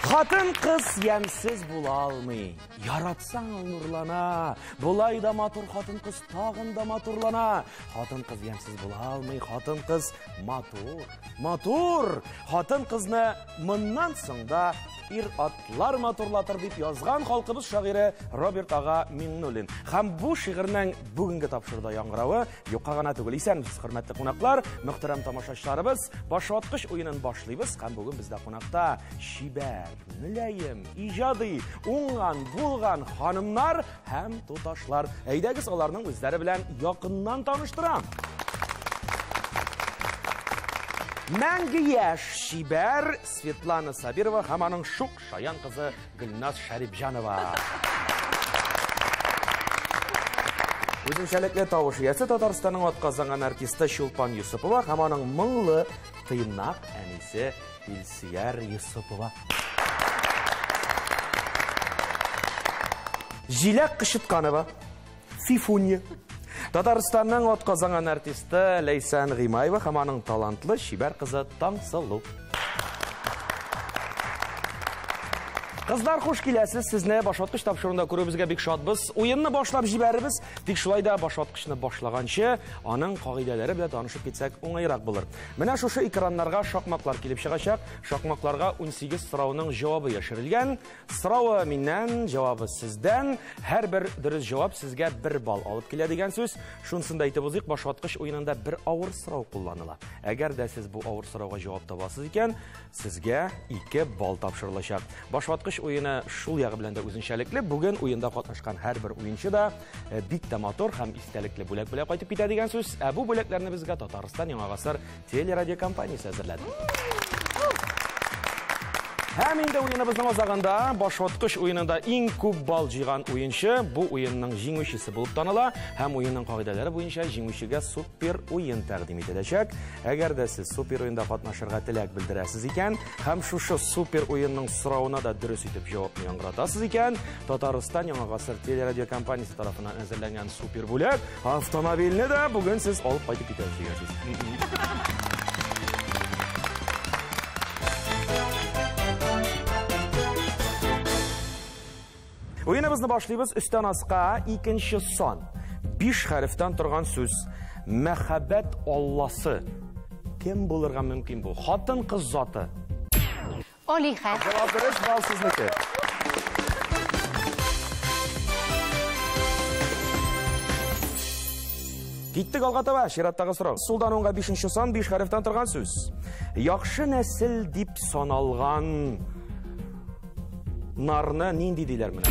Хатын-кыз ямьсез була алмый. Яратсаң ул нурлана. Болай да матур хатын-кыз тагын да матурлана. Хатын-кыз ямьсез була алмый. Хатын-кыз матур. Матур! Хатын-кызны моннан соң да ир-атлар матурлатыр дип язган халкыбыз шагыйре Роберт ага Миңнуллин. Һәм бу шигырьнең бүгенге тапшыруда яңгыравы юкка гына түгел. Исәнмесез, хөрмәтле кунаклар, мөхтәрәм тамашачыларыбыз. Башваткыч уенын башлыйбыз һәм бүген бездә кунакта чибәр, мөлаем, иҗади, уңган, булган ханымнар һәм туташлар. Әйдәгез, аларның үзләре белән якыннан таныштырам. Мәңге яшь, чибәр Светлана Сабирова һәм аның шук шаян кызы Гөлназ Шәрипҗанова. Үзенчәлекле тавыш иясе Татарстанның атказанган артисты Чулпан Юсупова һәм аның моңлы тыйнак әнисе Илсөяр Юсупова. Җиләк Кычытканова, Фифунья. Татарстанның атказанган артисты Ләйсән Гыймаева һәм аның талантлы чибәр кызы Таңсылу. Кызлар, хуш киләсез. Сезне башваткыч тапшыруында күрүебезгә бик шатбыз. Уенны башлап җибәрербез. Тик шулай да башваткычны башлаганчы, аның кагыйдәләре белән танышып китсәк уңайрак булыр. Менә шушы экраннарга шакмаклар килеп чыгачак. Шакмакларга 18 сорауның җавабы яшерелгән. Соравы миннән, җавабы сездән. Һәрбер дөрес җавап сезгә 1 балл алып килә дигән сүз. Шунысын да әйтеп узыйк, башваткыч уенында бер авыр сорау кулланыла. Әгәр дә сез бу авыр сорауга җавап табасыз икән, сезгә 2 балл тапшырылачак. Башваткыч уены шул ягы белән дә үзенчәлекле. Бүген уенда катнашкан һәрбер уенчы да бик тә матур һәм истәлекле бүләк белән кайтып китә дигән сүз. Ә бу бүләкләрне безгә Татарстан Яңа гасыр телерадиокомпаниясе әзерләде. Һәм инде уеныбызның азагында башваткыч уенында иң күп балл җыйган уенчы бу уенның җиңүчесе булып таныла һәм уенның кагыйдәләре буенча җиңүчегә супер уен тәкъдим ителәчәк. Әгәр дә сез супер уенда катнашырга теләк белдерәсез икән һәм шушы супер уенның соравына да дөрес итеп җавапны яңгыратасыз икән, Татарстан Яңа гасыр телерадиокомпаниясе тарафыннан әзерләнгән супер бүләк автомобильне дә бүген сез алып кайтып китәсез дигән сүз. Уеныбызны башлыйбыз. Өстән аска икенче сан. 5 хәрефтән торган сүз. Мәхәббәт Алласы. Кем булырга мөмкин бу? Хатын-кыз заты. Алиха. Җавап дөрес, балл сезнеке. Киттек алга таба, чираттагы сорау. Сулдан уңга 5 сан, 5 хәрефтән торган сүз. Яхшы нәсел дип саналган нарны нинди диләр менә?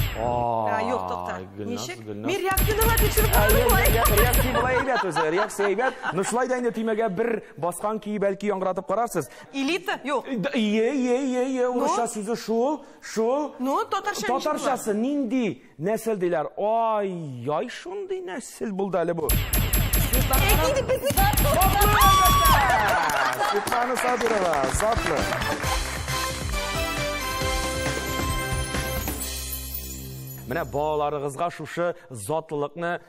Юк, тукта. Ничек? Мин реакцияне гына тикшереп карадым. Реакция болай әйбәт үзе, реакция әйбәт. Но шулай да инде төймәгә бер баскан көе бәлки яңгыратып карарсыз. Элита? Юк. Ие, ие, ие, ие, урысча сүзе шул, шул. Ну, татарча ничек була? Татарчасы нинди нәсел диләр? Ай, яй, шундый нәсел булды әле бу. Светлана Сабирова, затлы. Менә балаларыгызга шушы затлылыкны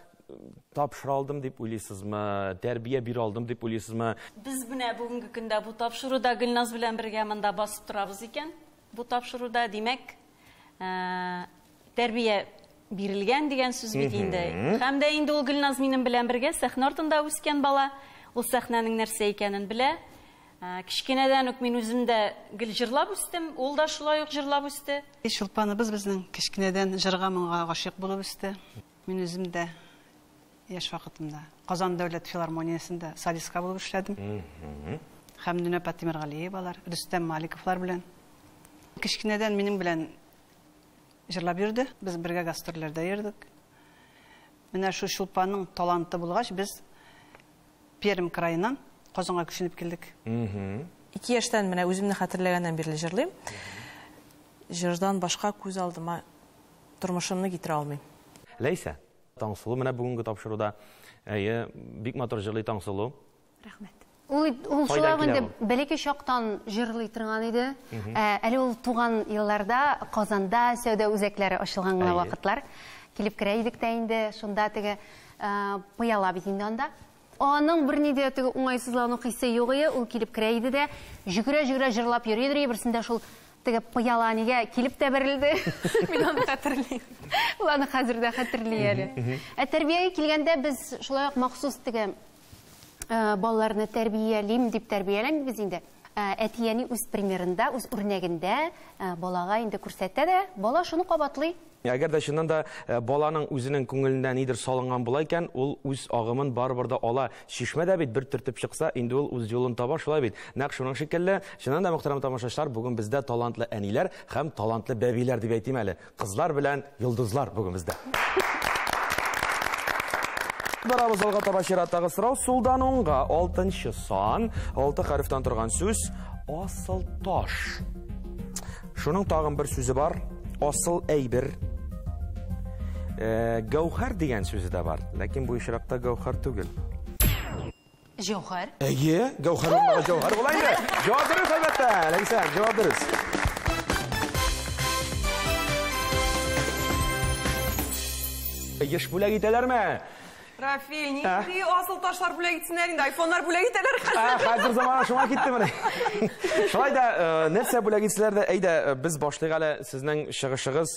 тапшыра алдым дип уйлыйсызмы? Тәрбия бирә алдым дип уйлыйсызмы? Без менә бүгенге көндә бу тапшыруда Гөлназ белән бергә монда басып торабыз икән. Бу тапшыруда, димәк, тәрбия бирелгән дигән сүз бит инде. Һәм дә инде ул Гөлназ минем белән бергә сәхнә артында үскән бала. Ул сәхнәнең нәрсә икәнен белә. Кечкенәдән үк мин үзем дә гел җырлап үстем, ул да шулай ук җырлап үсте. Чулпаныбыз безнең кечкенәдән җырга моңга гашыйк булып үсте. Мин үзем дә яшь вакытымда Казан дәүләт филармониясендә солистка булып эшләдем. Хәмдүнә апа Тимергалиевалар, Рөстәм Маликовлар белән. Кечкенәдән минем белән җырлап йөрде. Без бергә гастрольләрдә йөрдек. Менә шу Чулпанның таланты булгач, без Пермь краеннан Казанга күченеп килдек. 2 яшьтән менә үземне хәтерләгәннән бирле җырлыйм. Җырдан башка күз алдыма тормышымны китерә алмыйм. Ләйсә, Таңсылу менә бүгенге тапшыруда, әйе, бик матур җырлый Таңсылу. Рәхмәт. Ул Кайдан шулай килә инде ул? бәләкәй чактан җырлый торган иде. Әле ул туган елларда Казанда сәүдә үзәкләре ачылган гына вакытлар. Килеп керә идек тә инде, шунда теге пыяла бит инде анда. Аның берни дә теге уңайсызлану хисе юк иде, ул килеп керә иде дә, жүгерә-жүгерә җырлап йөри иде, берсендә шул Теге пыяла нигә килеп тә бәрелде. Мин аны хәтерлим. Ул аны хәзер дә хәтерли әле. Ә тәрбиягә килгәндә без шулай ук махсус теге балаларны тәрбиялим дип тәрбияләмибез инде. Әти-әни үз примерында, үз үрнәгендә балага инде күрсәтә дә, бала шуны кабатлый. Әгәр дә чыннан да баланың үзенең күңелендә нидер салынган була икән, ул үз агымын барыбер дә ала. Чишмә дә бит бер төртеп чыкса, инде ул үз юлын таба, шулай бит. Нәкъ шуның шикелле, чыннан да, мөхтәрәм тамашачылар, бүген бездә талантлы әниләр һәм талантлы бәбиләр дип әйтим әле. Кызлар белән йолдызлар бүген бездә. Барабыз алга таба чираттагы сорау. Сулдан уңга 6-нчы сан, 6 хәрефтән торган сүз асыл таш. Шуның тагын бер сүзе бар, асыл әйбер. Гәүһәр дигән сүзе дә бар, ләкин бу очракта гәүһәр түгел. Җәүһәр? Әйе, гәүһәр булмаган җәүһәр була инде. Җавап дөрес, әлбәттә. Ләйсән, җавап дөрес. Еш бүләк итәләрме? Рафил, нинди асыл ташлар бүләк итсеннәр инде, айфоннар бүләк итәләр хәзер. Хәзер замана шуңа китте менә. Шулай да, нәрсә бүләк итсәләр дә, әйдә, без башлыйк әле сезнең чыгышыгыз,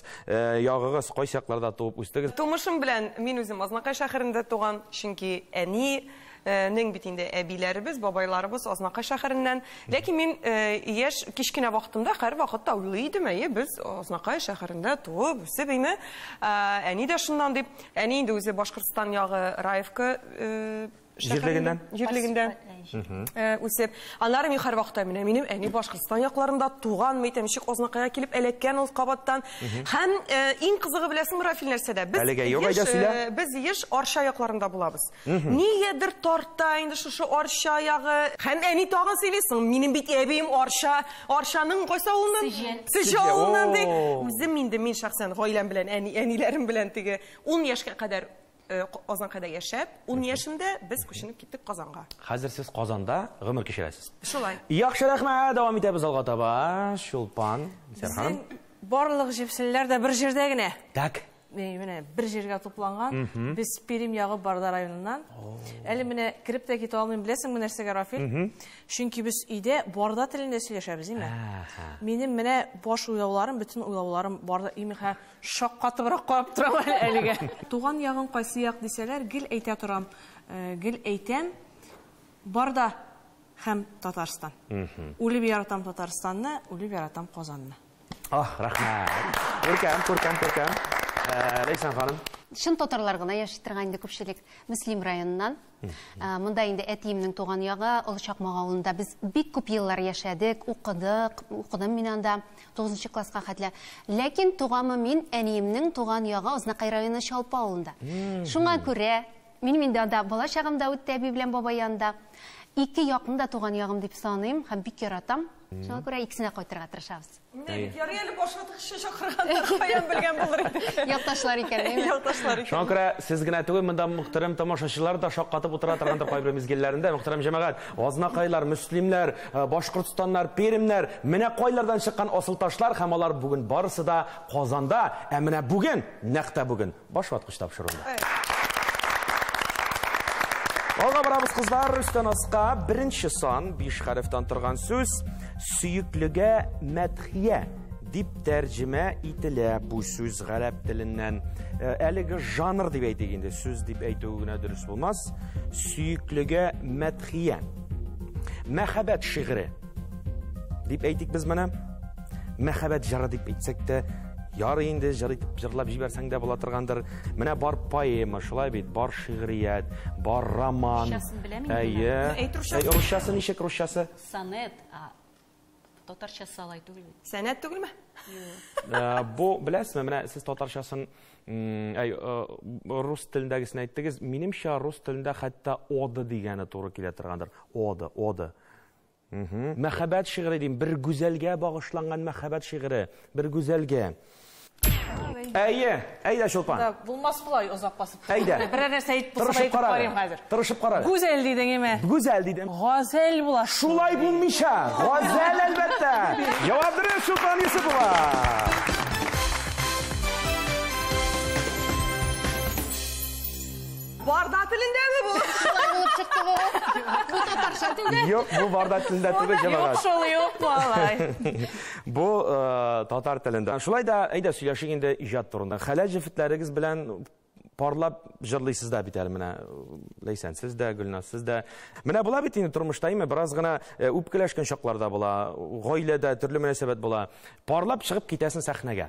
ягыгыз, кайсы якларда туып үстегез? Тумышым белән мин үзем Азнакай шәһәрендә туган, чөнки әни нең бит инде әбиләребез, бабайларыбыз Азнакай шәһәреннән. Ләкин мин яшь кечкенә вакытымда һәр вакытта уйлый идем, әйе, без Азнакай шәһәрендә туып үсеп, әйме, әни дә шуннан дип, әни инде үзе Башкортстан ягы Раевка җирлегеннән? Җирлегендә үсеп. Аннары мин һәр вакытта менә минем әни Башкортстан якларында туган, мәйтәм, ничек Азнакайга килеп эләккән ул кабаттан. Һәм иң кызыгы беләсеңме, Рафил, нәрсәдә? Әлегә юк, әйдә сөйлә. Без еш Арча якларында булабыз. Нигәдер тарта инде шушы Арча ягы. Һәм әни тагын сөйлисең, минем бит әбием Арча, Арчаның кайсы авылыннан? Сеҗе авылыннан ди. Үзем инде мин шәхсән гаиләм белән, әни, әниләрем белән теге 10 яшькә кадәр Азнакайда яшәп, 10 яшемдә без күченеп киттек Казанга. Хәзер сез Казанда гомер кичерәсез. Шулай. Яхшы, рәхмәт, дәвам итәбез алга таба. Чулпан, Сәрхан. Безнең барлык җепселләр дә бер җирдә генә. Так. Менә бер җиргә тупланган. Без Пермь ягы Барда районыннан. Әле менә кереп тә китә алмыйм, беләсеңме нәрсәгә, Рафил? Чөнки без өйдә Барда телендә сөйләшәбез, димме? Минем менә баш уйлауларым, бөтен уйлауларым Барда, имеха шаккатыбрак карап торам әле әлегә. Туган ягың кайсы як дисәләр, гел әйтә торам, гел әйтәм, Барда һәм Татарстан. Үлеп яратам Татарстанны, үлеп яратам Казанны. Ах, рәхмәт. Күркәм, күркәм, күркәм. Ләйсән ханым. Чын татарлар гына яши торган инде күпчелек Мөслим районыннан. Монда инде әтиемнең туган ягы Олы Чакмак авылында без бик күп еллар яшәдек, укыдык, укыдым мин анда 9 класска хәтле. Ләкин туганмы мин әниемнең туган ягы Азнакай районы Чалпы авылында. Шуңа күрә минем инде анда бала чагым да үтте әби белән бабай янында. Ике якны да туган ягым дип саныйм һәм бик яратам. Шуңа күрә икесенә кайтырга тырышабыз. Менә бит ярый әле башваткычны чакырганнар, каян белгән булыр иде. Якташлар икән, әйме? Якташлар икән. Шуңа күрә сез генә түгел, монда мөхтәрәм тамашачылар да шаккатып утыра торгандыр кайбер мизгелләрендә. Мөхтәрәм җәмәгать, Азнакайлар, Мөслимнәр, Башкортстаннар, Пермьнәр, менә кайлардан чыккан асыл ташлар һәм алар бүген барысы да Казанда. Ә менә бүген, нәкъ тә бүген башваткыч тапшыруында. Алга барабыз, кызлар, өстән аска. Беренче сан, 5 хәрефтән торган сүз, сөеклегә мәдхия дип тәрҗемә ителә бу сүз гарәп теленнән. Әлеге жанр дип әйтик инде, сүз дип әйтү генә дөрес булмас. Сөеклегә мәдхия. Мәхәббәт шигыре дип әйтик без моны. Мәхәббәт җыры дип әйтсәк тә, ярый инде, җыр итеп җырлап җибәрсәң дә була торгандыр. Менә бар поэма, шулай бит, бар шигърият, бар роман. Русчасын беләм инде. Әйе. Әйт, русчасы. Әй, русчасы ничек, русчасы? Сонет, а татарчасы алай түгел бит. Сәнәт түгелме? Бу, беләсезме, менә сез татарчасын, әй, рус телендәгесен әйттегез. Минемчә, рус телендә хәтта ода дигәне туры килә торгандыр. Ода, ода. Мәхәббәт шигыре дим, бер гүзәлгә багышланган мәхәббәт шигыре, бер гүзәлгә. Әйе, әйдә, Чулпан. Да, булмас болай озак басып. Әйдә. Берәр нәрсә әйтеп булса да Тырышып әйтеп кара әле. карыйм хәзер. Тырышып кара әле. Гүзәл дидең, әйме? Гүзәл дидем. Газәл була. Шулай булмыйча, газәл әлбәттә. Җавап дөрес, Чулпан Юсупова. Барда телендәме бу? Шулай булып чыкты бу. Бу татарча түгел. Юк, бу барда телендә түгел, җәмәгать. Юк шул, юк, малай. Бу татар телендә. Шулай да, әйдә сөйләшик инде иҗат турында. Хәләл җефетләрегез белән парлап җырлыйсыз да бит әле менә. Ләйсән, сез дә, Гөлназ, сез дә. Менә була бит инде тормышта, әйме, бераз гына үпкәләшкән чаклар да була, гаиләдә төрле мөнәсәбәт була. Парлап чыгып китәсең сәхнәгә.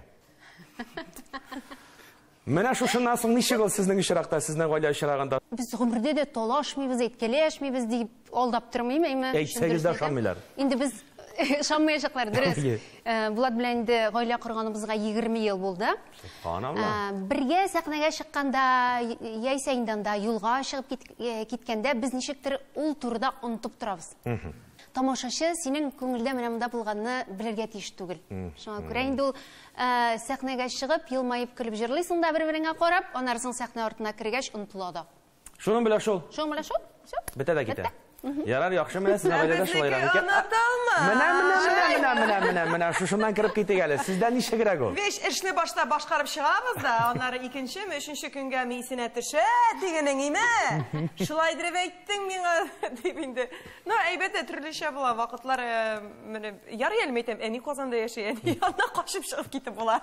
Менә шушыннан соң ничек ул сезнең очракта, сезнең гаилә очрагында? Без гомердә дә талашмыйбыз, әйткәләшмибез дип алдап тормыйм, әйме? Әйтсәгез дә ышанмыйлар. Инде без ышанмаячаклар, дөрес. Булат белән инде гаилә корганыбызга 20 ел булды. Субханалла. Бергә сәхнәгә чыкканда, яисә инде анда юлга чыгып киткәндә без ничектер ул турыда онытып торабыз. Тамашачы синең күңелдә менә монда булганны белергә тиеш түгел. Шуңа күрә инде ул сәхнәгә чыгып, елмаеп көлеп җырлыйсың да бер-береңә карап, аннары соң сәхнә артына кергәч онытыла да. Шуның белән шул. Шуның белән шул. Всё. Бетә дә китә. Ярар, яхшы, менә сезнең гаиләдә шулайрак икән. Онытылма. Менә, менә, менә, менә, менә, менә, шушыннан кереп китик әле. Сездә ничегрәк ул? Биш эшне башта башкарып чыгабыз да, аннары икенчеме, өченче көнгә ми исенә төшә, дигәнең име? Шулай дип әйттең миңа, дип инде. Ну, әйбәт тә төрлечә була, вакытлар, менә, ярый әле әйтәм, әни Казанда яши, әни янына качып чыгып китеп була.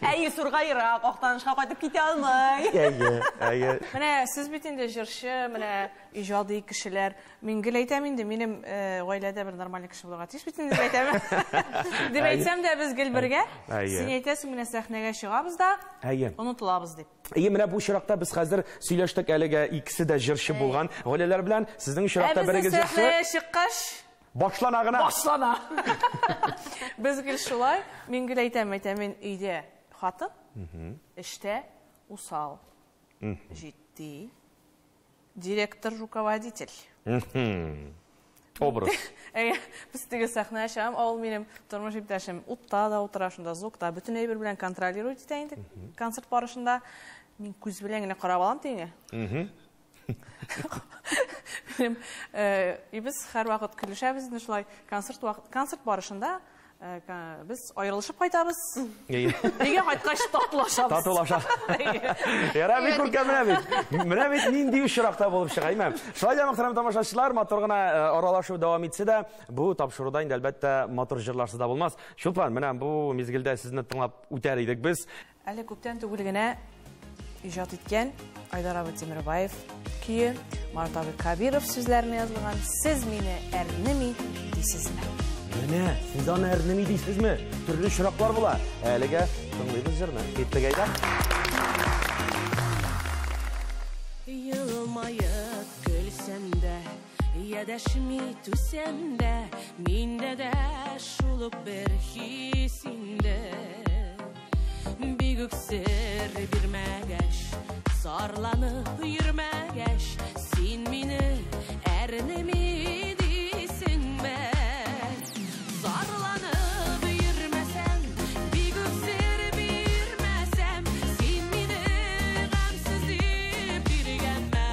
Ә Илсурга ерак, Актанышка кайтып китә алмый. Әйе, әйе. Менә сез бит инде җырчы, менә иҗади кешеләр. Мин гел әйтәм инде, минем гаиләдә бер нормаль кеше булырга тиеш бит инде, дип әйтәм. Дип әйтсәм дә без гел бергә. Син әйтәсең, менә сәхнәгә чыгабыз да, онытылабыз дип. Әйе, менә бу очракта без хәзер сөйләштек әлегә, икесе дә җырчы булган гаиләләр белән. Сезнең очракта берегез җырчы. Сәхнәгә чыккач башлана гына. Башлана. Без гел шулай, мин гел әйтәм, әйтәм, мин өйдә хатын, эштә усал, җитди, директор, руководитель. Образ. Әйе, без теге сәхнәгә чыгам, ул минем тормыш иптәшем утта да утыра, шунда звукта, бөтен әйбер белән контролирует итә инде концерт барышында. Мин күз белән генә карап алам тегеңә. Минем, без һәрвакыт көлешәбез инде шулай. Концерт барышында без аерылышып кайтабыз. Өйгә кайткач татулашабыз. Татулашабыз. Ярар, бик күркәм, менә бит. Менә бит нинди очракта булып чыга, әйме? Шулай да, мөхтәрәм тамашачылар, матур гына аралашу дәвам итсә дә, бу тапшыруда инде әлбәттә матур җырларсыз да булмас. Чулпан, менә бу мизгелдә сезне тыңлап үтәр идек без. Әле күптән түгел генә иҗат иткән Айдар абый Тимербаев көе, Марат абый Кабиров сүзләренә язылган Сез мине әрнеми дисезме? Менә, сез аны әрнеми дисезме? Төрле очраклар була. Әлегә тыңлыйбыз җырны. Киттек әйдә. Елмаеп көлсәм дә, ядәшми түсәм дә, миндә дә шул ук бер хис инде. Бик үк сер бирмәгәч, зарланып йөрмәгәч, син мине әрнеми дисеңме? Зарланып йөрмәсәм, бик үк сер бирмәсәм, син мине гамьсез дип йөргәнмә.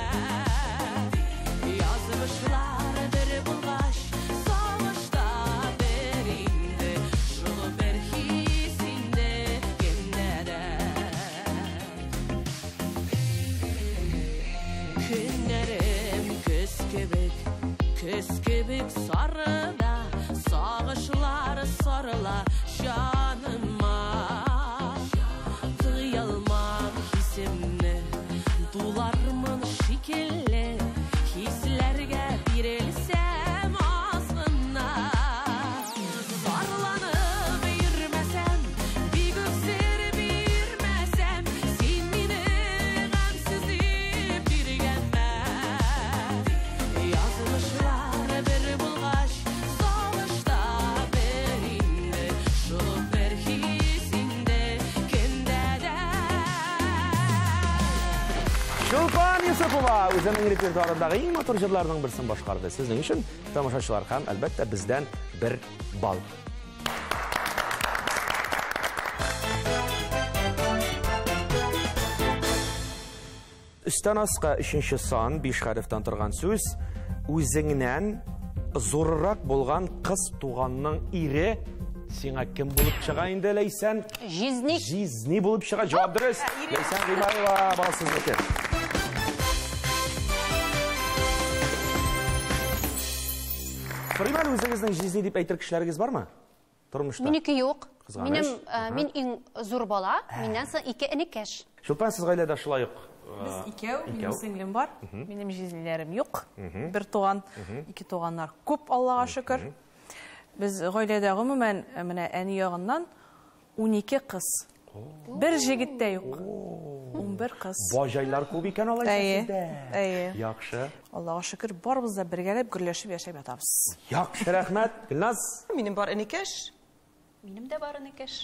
Язмышлар бер булгач, сагышта бер инде, шул бер хис инде кемдә дә. Көннәрем көз кебек, көз кебек сарыда, сагышлар сарыла җаныма. Тыялмам хисемне, тулармын шикелле, хисләргә бирелсәм азгына. Зарланып йөрмәсәм, бик үк сер бирмәсәм, син мине гамьсез дип йөргәнмә. Язмышлар бер булгач, сагышта бер инде, шул бер хис инде кемдә дә. Чулпан Юсупова үзенең репертуарындагы иң матур җырларының берсен башкарды. Сезнең өчен тамашачылар һәм әлбәттә бездән бер балл. Өстән аска өченче сан, 5 хәрефтән торган сүз, үзеңнән зуррак булган кыз туганның ире сиңа кем булып чыга инде, Ләйсән? Җизни. Җизни булып чыга. Җавап дөрес. Ләйсән Гыймаева, балсызныкы. Сорыйм әле, үзегезнең җизни дип әйтер кешеләрегез бармы? Тормышта. Минеке юк. Кызганыч. Мин иң зур бала, миннән соң ике энекәш. Чулпан, сез гаиләдә шулай ук? Без икәү, минем сеңлем бар, минем җизниләрем юк. Бер туган, ике туганнар күп, Аллага шөкер. Без гаиләдә гомумән, менә әни ягыннан 12 кыз. Бер җегет тә юк. 11 кыз. Баҗайлар күп икән алайса сездә. Әйе. Яхшы. Аллага шөкер, барыбыз да бергәләп гөрләшеп яшәп ятабыз. Яхшы, рәхмәт. Гөлназ. Минем бар энекәш. Минем дә бар энекәш.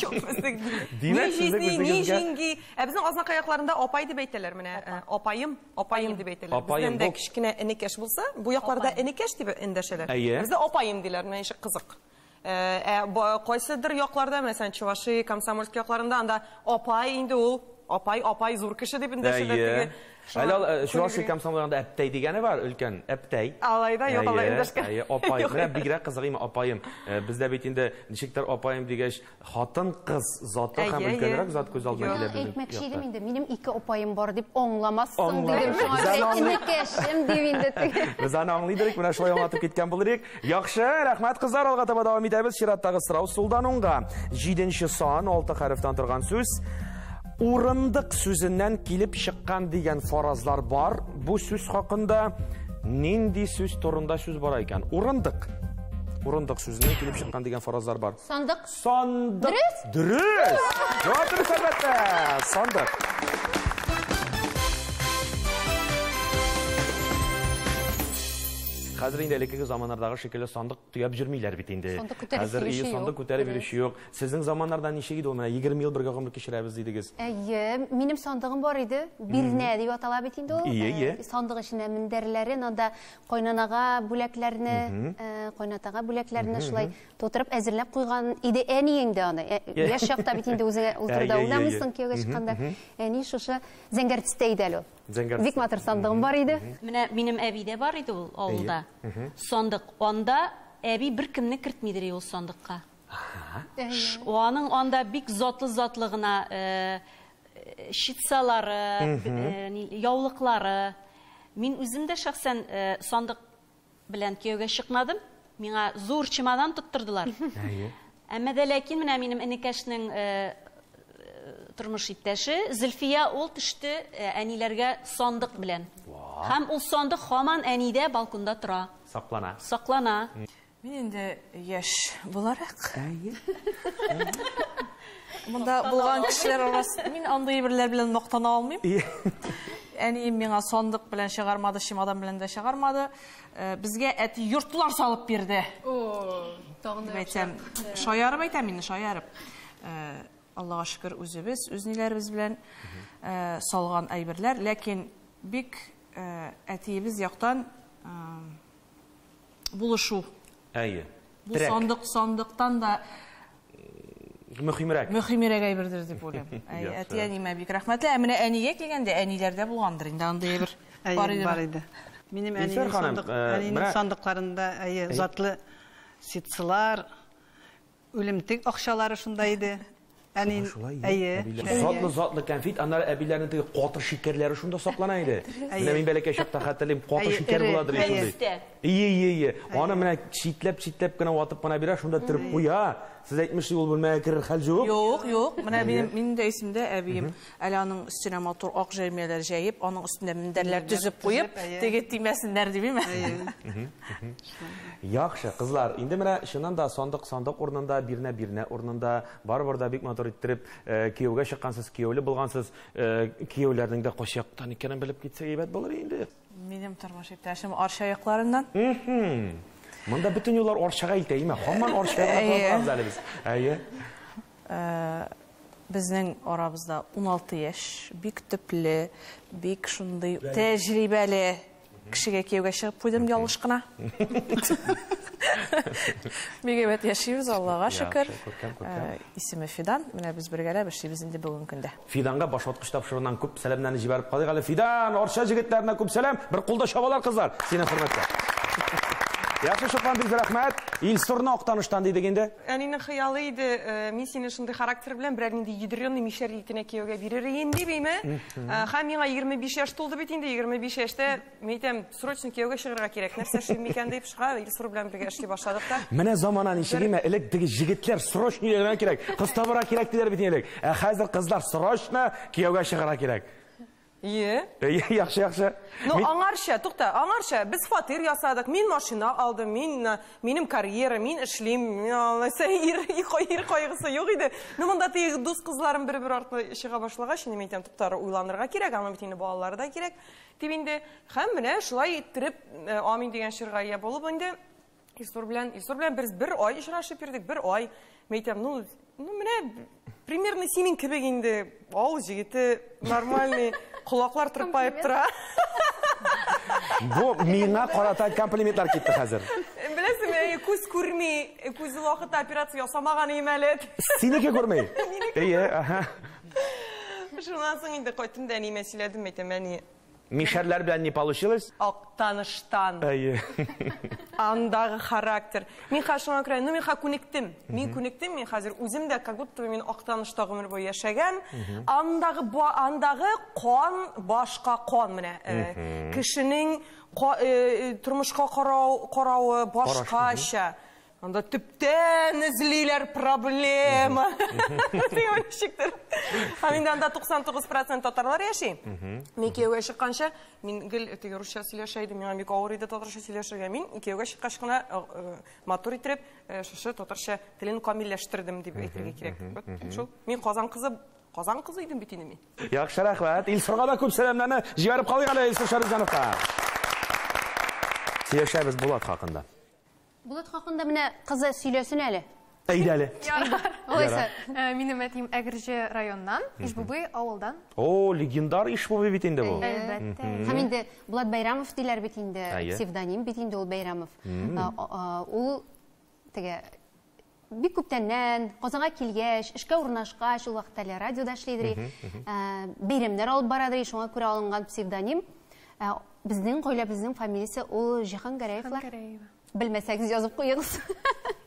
Юк, безнең. Ни җизни, ни җиңги. Ә безнең Азнакай якларында апай дип әйтәләр менә. Апаем, апаем дип әйтәләр. Бездән дә кечкенә энекәш булса, бу якларда энекәш дип эндәшәләр. Бездә апаем диләр, менә ничек кызык. Ә кайсыдыр якларда, мәсәлән, Чувашия, Комсомольск якларында анда апай инде ул, апай, апай зур кеше дип эндәшәләр теге. Әле Чувашия Комсомольскында әптәй дигәне бар, өлкән әптәй. Алай да юк, алай эндәшкән. Әйе, апай. Менә бигрәк кызык име апаем. Бездә бит инде ничектер апаем дигәч, хатын-кыз заты һәм өлкәнрәк зат күз алдына килә безнең. Әйтмәкче идем инде, минем ике апаем бар дип аңламассың дидем. Шуңа энекәшем дип инде теге. Без аны аңлыйдыр, менә шулай аңлатып киткән булыр идек. Яхшы, рәхмәт кызлар, алга таба дәвам итәбез. Чираттагы сорау сулдан уңга. 7 сан, 6 хәрефтән торган сүз. Урындык сүзеннән килеп чыккан дигән фаразлар бар. Бу сүз хакында нинди сүз турында сүз бара икән? Урындык. Урындык сүзеннән килеп чыккан дигән фаразлар бар. Сандык. Сандык. Дөрес? Дөрес. Җавап дөрес, әлбәттә. Сандык. Хәзер инде элеккеге заманнардагы шикелле сандык төяп йөрмиләр бит инде. Сандык күтәреп Хәзер йөрүче сандык юк. күтәреп йөрүче юк. Сезнең заманнарда ничек иде ул? Менә 20 ел бергә гомер кичерәбез дидегез. Әйе, минем сандыгым бар иде. Бирнә дип атала бит инде ул. Ие, ие. Сандык эченә мендәрләрен, анда кайнанага бүләкләрне, кайнатага бүләкләрне шулай тутырып әзерләп куйган иде әни инде аны. Яшь чакта бит инде үзеңә ул турыда уйламыйсың кияүгә чыкканда. Әни шушы зәңгәр төстә иде әле ул. Зәңгәр Бик матур сандыгым бар иде. Менә минем әби дә бар иде ул авылда. Сандык. Анда әби бер кемне кертмидер ул сандыкка. Аның анда бик затлы-затлы гына щитсалары, яулыклары. Мин үзем дә шәхсән сандык белән кияүгә чыкмадым. Миңа зур чемодан тоттырдылар. Әмма дә ләкин менә минем энекәшнең тормыш иптәше Зөлфия ул төште әниләргә сандык белән. Һәм ул сандык һаман әнидә балконда тора. Саклана. Саклана. Мин инде яшь буларак. Монда булган кешеләр арасында мин андый әйберләр белән мактана алмыйм. Әнием миңа сандык белән чыгармады, чемодан белән дә чыгармады. Безгә әти йортлар салып бирде. О, тагын да әйтсәм, шаярып әйтәм инде, шаярып. Аллага шөкер, үзебез, үз ниләребез белән салган әйберләр, ләкин бик әтиебез яктан булышу. Әйе. Бу сандык сандыктан да мөһимрәк. Мөһимрәк әйбердер дип уйлыйм. Әти әниемә бик рәхмәтле. Ә менә әнигә килгәндә, әниләрдә булгандыр инде андый әйбер. Бар иде. Минем әниемнең сандыкларында әйе, затлы ситсылар, үлемтек акчалары шунда иде. Әни, әйе. Затлы-затлы конфет, аннары әбиләрнең теге каты шикәрләре шунда саклана иде. Менә мин бәләкәй чакта хәтерлим, каты шикәр буладыр шундый. Ие, ие, ие. Аны менә читләп-читләп кенә ватып кына бирә, шунда төреп куя. Сез әйтмешли, ул бүлмәгә керер хәл юк. Юк, юк. Менә минем дә исемдә әбием әле аның өстенә матур ак җәймәләр җәеп, аның өстендә мендәрләр төзеп куеп, теге тимәсеннәр дип, әйме? Яхшы, кызлар, инде менә чыннан да сандык-сандык урынында, бирнә-бирнә урынында, барыбер да бик матур иттереп, кияүгә чыккансыз, кияүле булгансыз, кияүләрнең дә кайсы яктан икәнен белеп китсәк әйбәт булыр инде. Минем тормыш иптәшем Арча якларыннан. Монда бөтен юллар Арчага илтә, әйме? Һаман Арчага барабыз әле без. Әйе. Безнең арабызда 16 яшь, бик төпле, бик шундый тәҗрибәле кешегә кияүгә чыгып куйдым ялгыш кына. Бик әйбәт яшибез, Аллага шөкер. Исеме Фидан. Менә без бергәләп эшлибез инде бүгенге көндә. Фиданга башваткыч тапшыруыннан күп сәламнәрне җибәреп калыйк әле. Фидан, Арча җегетләренә күп сәлам. Бер кулда чабалар, кызлар. Сине хөрмәткә. Яхшы, Чулпан, бик зур рәхмәт. Илсурны Актаныштан дидек инде. Әнинең хыялы иде, мин сине шундый характер белән берәр нинди ядрёный мишәр егетенә кияүгә бирер идем дип, име? Һәм миңа 25 яшь тулды бит инде, 25 яшьтә мин әйтәм, срочно кияүгә чыгарга кирәк. Нәрсә эшлим микән дип чыга, Илсур белән бергә эшли башладык та. Менә замана ничек, име? Элек теге җегетләр срочно өйләнергә кирәк, кыз табырга кирәк диләр бит элек. Ә хәзер кызлар срочно кияүгә чыгарга кирәк. Ие. Яхшы, яхшы. Ну, аңарча, тукта, аңарча без фатир ясадык, мин машина алдым, мин минем карьера, мин эшлим, алайса ир ир кайгысы юк иде. Ну, монда теге дус кызларым бер-бер артлы чыга башлагач, инде мин әйтәм, тукта, уйланырга кирәк, аның бит инде балалары да кирәк. Дип инде, һәм менә шулай иттереп, амин дигән чорга ия булып инде Илсур белән, Илсур белән без бер ай очрашып йөрдек, бер ай. Мин әйтәм, ну, ну менә примерно синең кебек инде, авыл җегете, нормальный, колаклар тырпаеп тора. Бу миңа карата комплиментлар китте хәзер. Беләсеңме, күз күрми, күз вакытта операция ясамаган идем әле. Синеке күрми? Әйе, аһа. Шуннан соң инде кайттым да әниемә сөйләдем, әйтәм, әни, Мишәрләр белән не получилось? Актаныштан. Әйе. Андагы характер. Мин хәзер шуңа күрә, ну мин хәзер күнектем. Мин күнектем, мин хәзер үзем дә как будто мин Актанышта гомер буе яшәгән. Андагы андагы кан башка кан менә. Кешенең тормышка карау каравы башкача. Анда төптән эзлиләр проблема. Ничектер. Һәм инде анда 99% татарлар яши. Мин кияүгә чыкканча, мин гел теге русча сөйләшә идем, миңа бик авыр иде татарча сөйләшергә. Мин кияүгә чыккач кына матур итеп шушы татарча телен камилләштердем дип әйтергә кирәк. Вот шул. Мин Казан кызы, Казан кызы идем бит инде мин. Яхшы, рәхмәт. Илсурга да күп сәламнәрне җибәреп калыйк әле Илсур Шәрифҗановка. Сөйләшәбез Булат хакында. Булат хакында менә кызы сөйләсен әле. Әйдә әле. Алайса, минем әтием Әгерҗе районыннан, Ишбубый авылдан. О, легендар Ишбубый бит инде бу. Әлбәттә. Һәм инде Булат Бәйрәмов диләр бит инде, псевдоним бит инде ул Бәйрәмов. Ул теге бик күптәннән Казанга килгәч, эшкә урнашкач, ул вакытта әле радиода эшли иде, бәйрәмнәр алып бара иде, шуңа күрә алынган псевдоним. Безнең гаиләбезнең фамилиясе ул Җиһангәрәевлар. Белмәсәгез язып куегыз.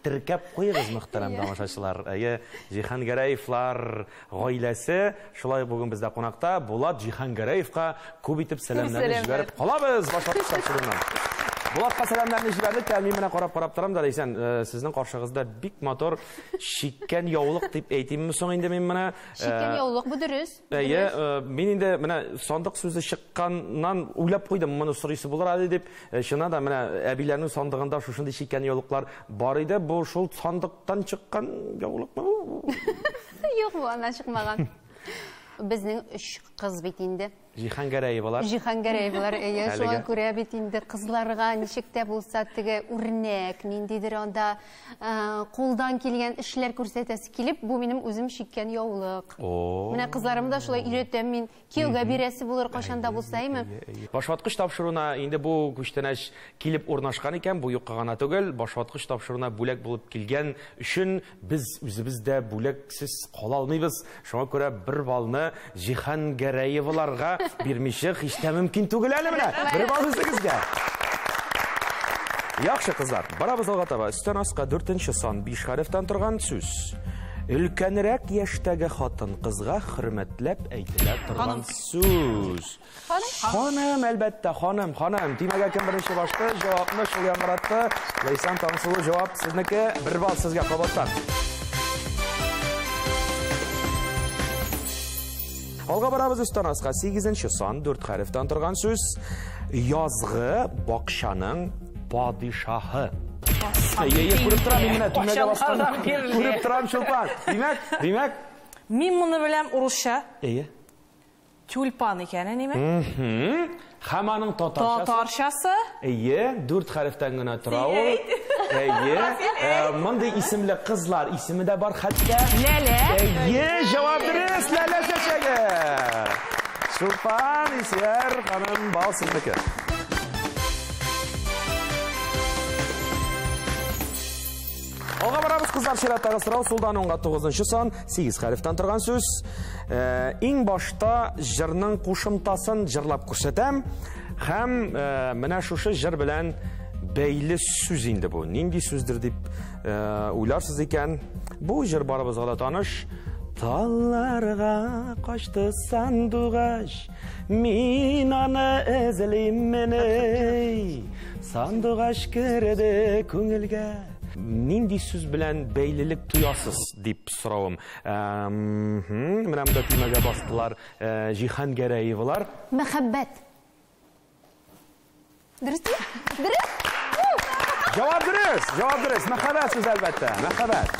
Теркәп куегыз, мөхтәрәм тамашачылар. Әйе, Җиһангәрәевлар гаиләсе шулай бүген бездә кунакта. Булат Җиһангәрәевка күп итеп сәламнәрне җибәреп калабыз башваткыч тапшыруыннан. Булатка сәламнәрне җибәрдек тә, мин менә карап-карап торам да, Ләйсән, сезнең каршыгызда бик матур чиккән яулык дип әйтимме соң инде мин менә? Чиккән яулык бу дөрес. Әйе, мин инде менә сандык сүзе чыкканнан уйлап куйдым, моны сорыйсы булыр әле дип. Чыннан да менә әбиләрнең сандыгында шушындый чиккән яулыклар бар иде. Бу шул сандыктан чыккан яулыкмы бу? Юк, бу аннан чыкмаган. Безнең өч кыз бит инде. Җиһангәрәевалар. Җиһангәрәевалар, әйе, шуңа күрә бит инде кызларга ничек тә булса теге үрнәк, ниндидер анда кулдан килгән эшләр күрсәтәсе килеп, бу минем үзем чиккән яулык. Менә кызларымны да шулай өйрәтәм мин. Кияүгә бирәсе булыр кайчан да булса, әйме? Башваткыч тапшыруына инде бу күчтәнәч килеп урнашкан икән, бу юкка гына түгел. Башваткыч тапшыруына бүләк булып килгән өчен без үзебез дә бүләксез кала алмыйбыз. Шуңа күрә бер балны Җиһангәрәеваларга бирмичә һич тә мөмкин түгел әле менә. Бер бал үзегезгә. Яхшы, кызлар, барабыз алга таба. Өстән аска 4 сан 5 хәрефтән торган сүз. Өлкәнрәк яшьтәге хатын кызга хөрмәтләп әйтелә торган сүз. Ханым, әлбәттә, ханым, ханым. Төймәгә кем беренче басты? Җавапны шул яңгыратты. Ләйсән Таңсылу, җавап сезнеке. Бер балл сезгә кабаттан. Алга барабыз өстән аска. 8 сан 4 хәрефтән торган сүз. Язгы бакчаның падишаһы. Әйе, күреп торам мин менә төймәгә басканда. Күреп торам, Чулпан. Димәк, димәк. Мин моны беләм урысча. Әйе. Тюльпан икән, әниме? Һәм аның татарчасы. Татарчасы? Әйе, 4 хәрефтән генә тора ул. Әйе. Мондый исемле кызлар исеме дә бар хәтта. Ләлә. Әйе, җавап дөрес, Ләлә чәчәге. Чулпан, Исәр ханым, бал сезнеке. Алга барабыз, кызлар, чираттагы сорау сулдан уңга 9 сан, 8 хәрефтән торган сүз. Иң башта җырның кушымтасын җырлап күрсәтәм һәм менә шушы җыр белән бәйле сүз инде бу. Нинди сүздер дип уйларсыз икән. Бу җыр барыбызга да таныш. Талларга качты сандугач, мин аны эзлиммени. Сандугач керде күңелгә. Нинди сүз белән бәйлелек тоясыз дип соравым. Менә монда төймәгә бастылар Җиһангәрәевалар. Мәхәббәт. Дөресме? Дөрес? Җавап дөрес, җавап дөрес. Мәхәббәт сүз әлбәттә, мәхәббәт.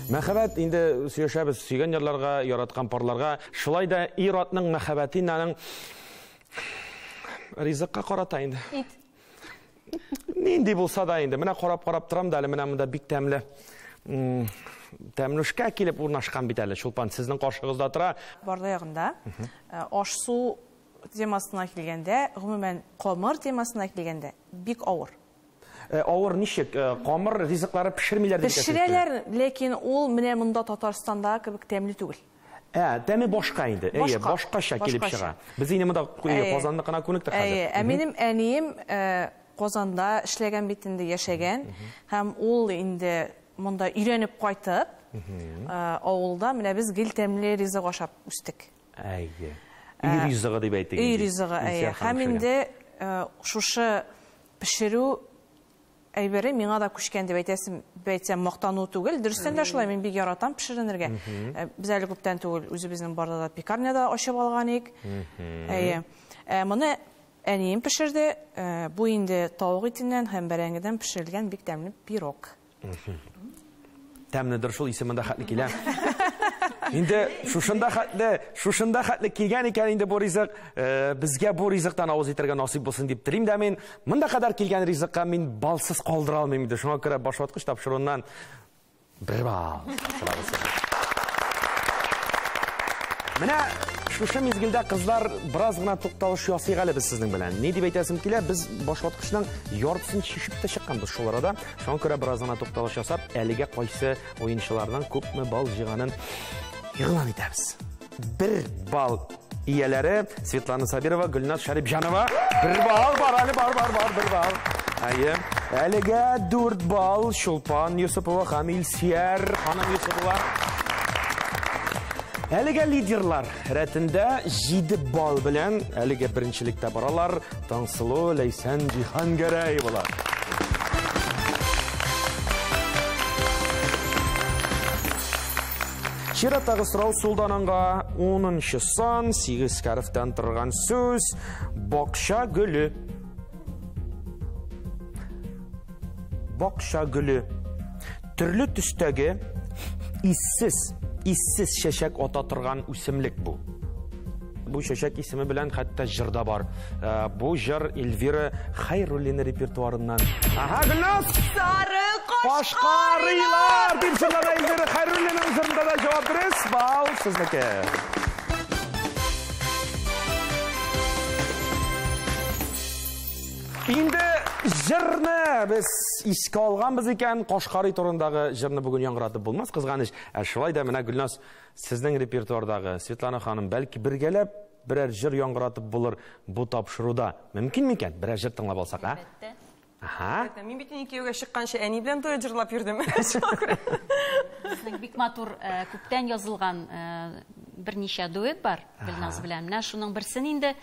Мәхәббәт инде сөйләшәбез сөйгән ярларга, яраткан парларга. Шулай да ир-атның мәхәббәте инде аның ризыкка карата инде. Ит. Нинди булса да инде. Менә карап-карап торам да әле, менә монда бик тәмле тәмлүшкә килеп урнашкан бит әле. Чулпан, сезнең каршыгызда тора. Барда ягында аш-су темасына килгәндә, гомумән камыр темасына килгәндә бик авыр. Авыр ничек? Камыр ризыклары пешермиләр дип әйтәсез. Пешерәләр, ләкин ул менә монда Татарстанда кебек тәмле түгел. Тәме башка инде. Әйе, башкача килеп чыга. Без инде монда Казанныкына күнектек хәзер. Әйе, ә минем әнием Казанда эшләгән бит инде, яшәгән, һәм ул инде монда өйрәнеп кайтып, авылда менә без гел тәмле ризык ашап үстек. Әйе. Өй ризыгы дип әйтик. Өй ризыгы, әйе. Һәм инде шушы пешерү әйбере миңа да күчкән дип әйтәсем, әйтсәм мактану түгел. Дөрестән дә шулай, мин бик яратам пешеренергә. Без әле күптән түгел үзебезнең Бардада пекарняда ачып алган идек. Әйе. Моны әнием пешерде. Бу инде тавык итеннән һәм бәрәңгедән пешерелгән бик тәмле пирог. Тәмледер шул, исеме дә хәтле килә. Инде шушында хәтле килгән икән инде бу ризык, безгә бу ризыктан авыз итәргә насыйп булсын дип телим дә мин. Монда кадәр килгән ризыкка мин балсыз калдыра алмыйм инде. Шуңа күрә башваткыч тапшыруыннан бер балл. Менә шушы мизгелдә кызлар бераз гына тукталыш ясыйк әле без сезнең белән. Ни дип әйтәсем килә, без башваткычның яртысын чишеп тә чыкканбыз шул арада. Шуңа күрә бераз гына тукталыш ясап, әлегә кайсы уенчыларның күпме балл җыйганын игълан итәбез. 1 балл ияләре Светлана Сабирова, Гөлназ Шәрипҗанова. 1 балл бар әле, бар, 1 балл. Әйе. Әлегә 4 балл Чулпан Юсупова һәм Илсөяр ханым Юсупова. Әлегә лидерлар рәтендә 7 балл белән әлегә беренчелектә баралар Таңсылу, Ләйсән, Җиһангәрәевалар. Чираттагы сорау Сулдананга 10 сан, 8 хәрефтән торган сүз бакча гөле. Бакча гөле. Төрле төстәге иссез чәчәк ата торган үсемлек бу. Бу чәчәк исеме белән хәтта җыр да бар. Бу җыр Эльвира Хәйруллина репертуарыннан. Ага, Гөлназ! Сары кашкарыйлар! Дип җырлады Эльвира Хәйруллинаның җырында да җавап дөрес. Балл сезнеке. Инде җырны без искә алганбыз икән, Кашкарый турындагы җырны бүген яңгыратып булмас, кызганыч. Ә шулай да менә Гөлназ, сезнең репертуардагы Светлана ханым, бәлки бергәләп берәр җыр яңгыратып булыр бу тапшыруда. Мөмкин микән? Берәр җыр тыңлап алсак, а? Әлбәттә. Аһа. Мин бит инде кияүгә чыкканчы әни белән дуэт җырлап йөрдем. Безнең бик матур, күптән язылган берничә дуэт бар Гөлназ белән. Менә шуның берсен инде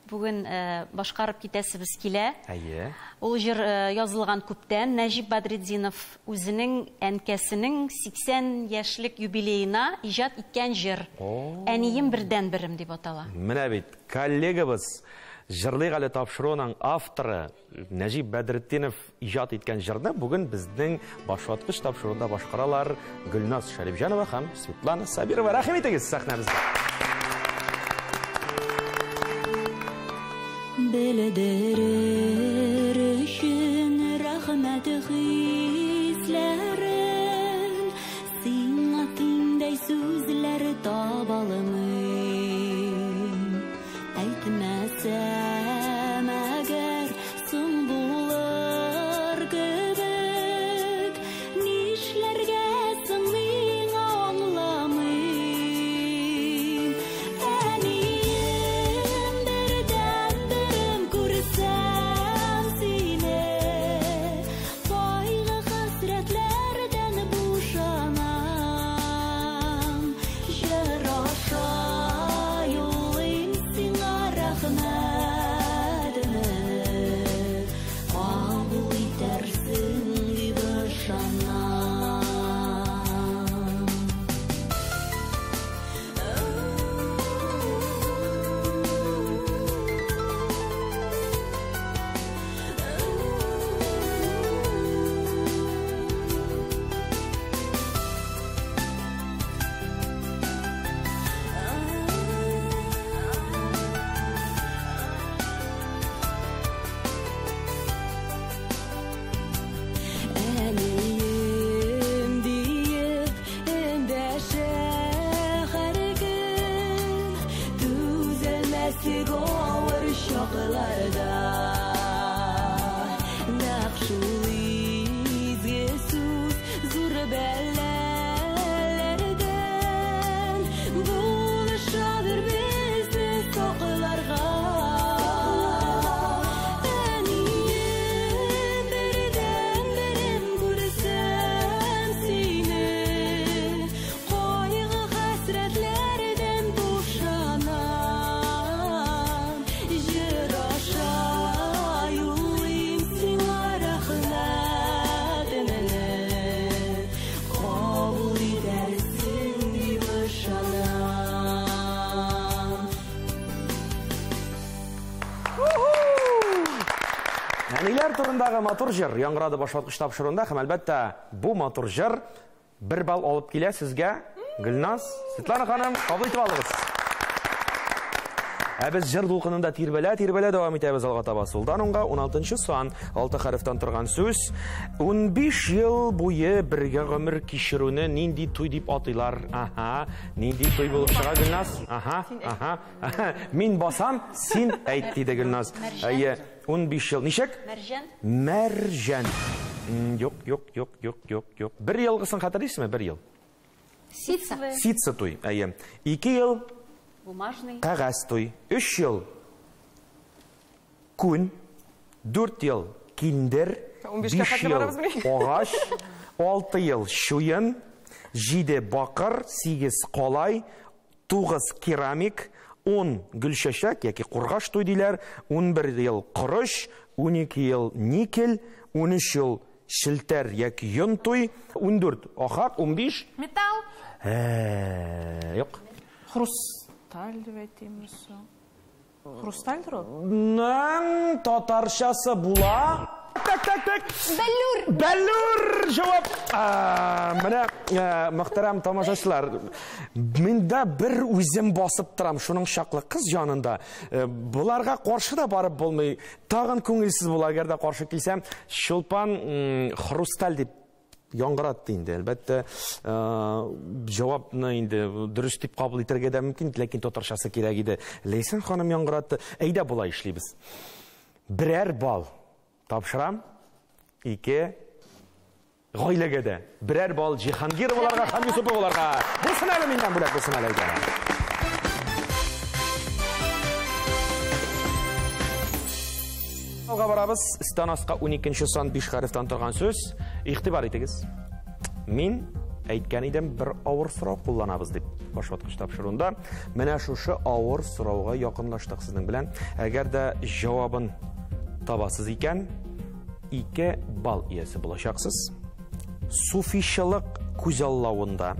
бүген башкарып китәсебез килә. Әйе. Ул җыр язылган күптән. Нәҗип Бәдретдинов үзенең әнкәсенең 80 яшьлек юбилеена иҗат иткән җыр. Әнием бердәнберем дип атала. Менә бит коллегабыз Җырлыйк әле тапшыруының авторы Нәҗип Бәдретдинов иҗат иткән җырны бүген безнең башваткыч тапшыруында башкаралар Гөлназ Шәрипҗанова һәм Светлана Сабирова. Рәхим итегез сәхнәбезгә. Белдерер өчен рәхмәт хисләрен, сиңа тиңдәй сүзләр таба алмыйм. Әйтмәсәм әгәр соң булыр кебек, нишләргә соң миңа аңламыйм. Әнием Күтәрәсе авыр чакларда. Нәкъ шул изге сүз зур бәлаләрдән булышадыр безне сакларга. Әнием, бердән-берем күрсәм сине, кайгы-хәсрәтләрдән бушанам. Җыр аша юлыйм сиңа рәхмәтемне, кабул итәрсең дип ышанам. Әниләр турындагы матур җыр яңгырады башваткыч тапшыруында һәм әлбәттә бу матур җыр бер балл алып килә сезгә. Гөлназ, Светлана ханым, кабул итеп алыгыз. Ә без җыр дулкынында тирбәлә-тирбәлә дәвам итәбез алга таба. Сулдан уңга 16 сан, 6 хәрефтән торган сүз. 15 ел буе бергә гомер кичерүне нинди туй дип атыйлар? Аһа, нинди туй булып чыга, Гөлназ? Аһа, аһа. Мин басам, син әйт, диде Гөлназ. Әйе, 15 ел. Ничек? Мәрҗән. Мәрҗән. Юк, юк, юк, юк, юк, юк. Бер елгысын хәтерлисезме? Бер ел. Ситса. Ситса туй, әйе. 2 ел Бумажный. Кәгазь туй. 3 ел күн, 4 ел киндер, 15 5 хәтле ел барабызмыни? агач, 6 ел чуен, 7 бакыр, 8 калай, 9 керамик, 10 гөлчәчәк яки кургаш туй диләр, 11 ел корыч, 12 ел никель, 13 ел челтәр яки йон туй, 14 ахак, 15 Металл. Юк. Хрусталь дип әйтимме соң? Хрустальдыр ул? Ның татарчасы була. Так, так, так. Бәллүр. Бәллүр җавап. Менә, мөхтәрәм тамашачылар, миндә бер үзем басып торам шуның чаклы кыз янында. Буларга каршы да барып булмый. Тагын күңелсез була, әгәр дә каршы килсәм, Чулпан хрусталь дип яңгыратты инде. Әлбәттә, җавапны инде дөрес дип кабул итәргә дә мөмкин, ләкин татарчасы кирәк иде. Ләйсән ханым яңгыратты. Әйдә, болай эшлибез. Берәр балл тапшырам. 2 гаиләгә дә. Берәр балл Җиһангироваларга һәм Юсуповаларга. Булсын әле миннән бүләк, булсын әле әйдә. Алга барабыз. Өстән аска 12 сан 5 хәрефтән торган сүз. Игътибар итегез. Мин әйткән идем, бер авыр сорау кулланабыз дип башваткыч тапшыруында. Менә шушы авыр сорауга якынлаштык сезнең белән. Әгәр дә җавабын табасыз икән, 2 балл иясе булачаксыз. Суфичылык күзаллавында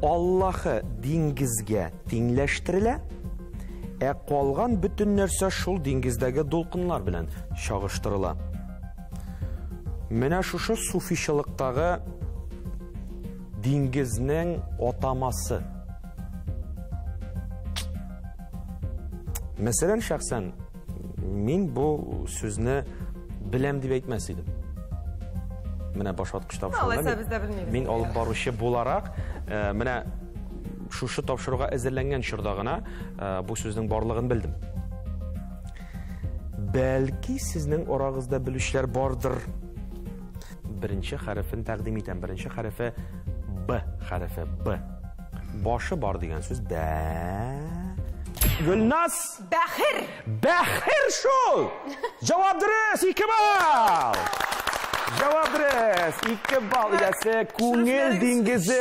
Аллаһы диңгезгә тиңләштерелә, ә калган бөтен нәрсә шул диңгездәге дулкыннар белән чагыштырыла. Менә шушы суфичылыктагы диңгезнең атамасы. Мәсәлән, шәхсән мин бу сүзне беләм дип әйтмәс идем. Менә башваткыч тапшыруында Алайса без дә белмибез. мин алып баручы буларак, менә шушы тапшыруга әзерләнгән чорда гына бу сүзнең барлыгын белдем. Бәлки сезнең арагызда белүчеләр бардыр. Беренче хәрефен тәкъдим итәм. Беренче хәрефе Б хәрефе, Б. Башы бар дигән сүз Б. Гөлназ! Бәхир! Бәхир шул! Җавап дөрес, 2 балл! Җавап дөрес, 2 балл иясе күңел диңгезе,